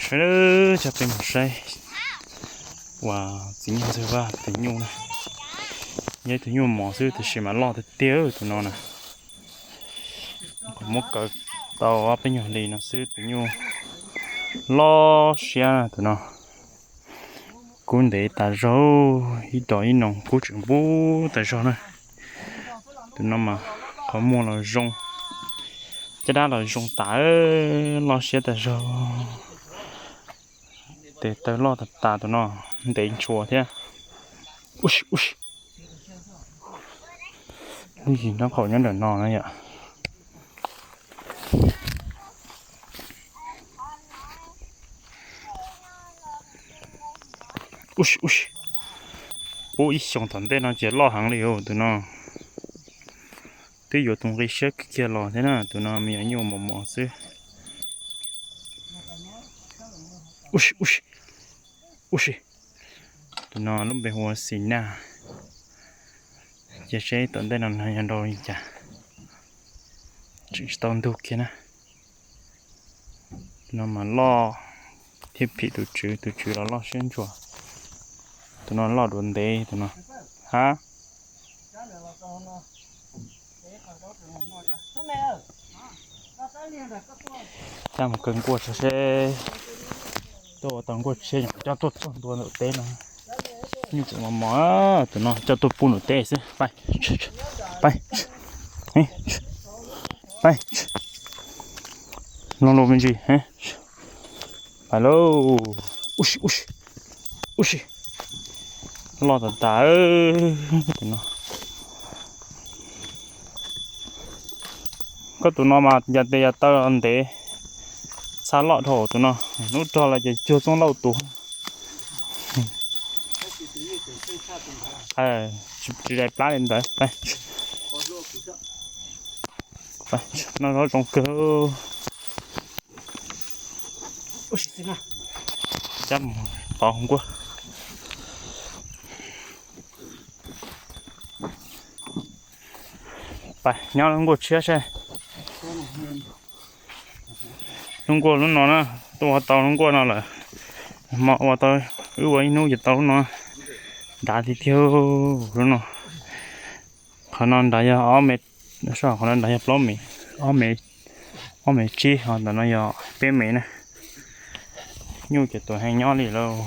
Sawv daws, coj peb mus saib uas txiv nyuj ntxawg Vaj tus nyuj na. Yog ib tug nyuj mos xwb tiam sis mas loj tiag tiag tus no na. Muab kaw tau ob peb nyuag hlis no xwb tus nyuj loj siab na tus no. Kub ntev tas zog, ib dos ib noog kub tseem npub tas zog na. Tus no mas qhov muag los zoo, caj dab los zoo tas, loj siab tas zog. Tes taw loj tas tas tus no, ntev ntshua thiab. Lub yim nraub qaum nyob ntawm no na yom. Pub ib xyoos tom ntej no ces loj heev li os tus no. Twb yuav tus nqi siab kiag los thiab na, tus no me nyuam nyuj mos mos xwb. Ub si, tus no lub npe hu ua Xis Naj. Cia seb tom ntej no yog nrau li cas, tseem tsis tau ntug kiag na. No mas loj thiab phim tus tswv, tus tswv los loj siab ntsuas. Tus no loj dua ntev tus no. Ha, coj mus kaw nkuaj tso seb, tuaj ua tau nkuaj tshiab coj tuaj txog ntua ntawm teb no. Nyuj tseem mos mos, tus no coj tuaj pub ntawm teb xwb. Pab, pab, loj loj me ntsis. Pab lauj, ub si, ub si, ub si, loj tas tas tus no. Koj tus no mas yog tes yog taw ntev, txha loj dhau tus no, hnub rog los ces cuag Txoob Lauj tus. Tsis dai plab li ntawd. Noj zaub zoo kawg. Cab mus tov nkuaj. Pab nyob lub nkuaj tshiab seb. Lub nkuaj lub no na, tuaj ua tau lub nkuaj no lawm. Hmo ua tau, wb ua ib hnub ces tau lub no. Nrad tiag tiag lub no. Qhov no nrad yog ob me, qhov no nrad yog plaub me, ob me tsib, ho ntawm no yog peb me na. Nyuj ces tuaj heev nyob li lauj.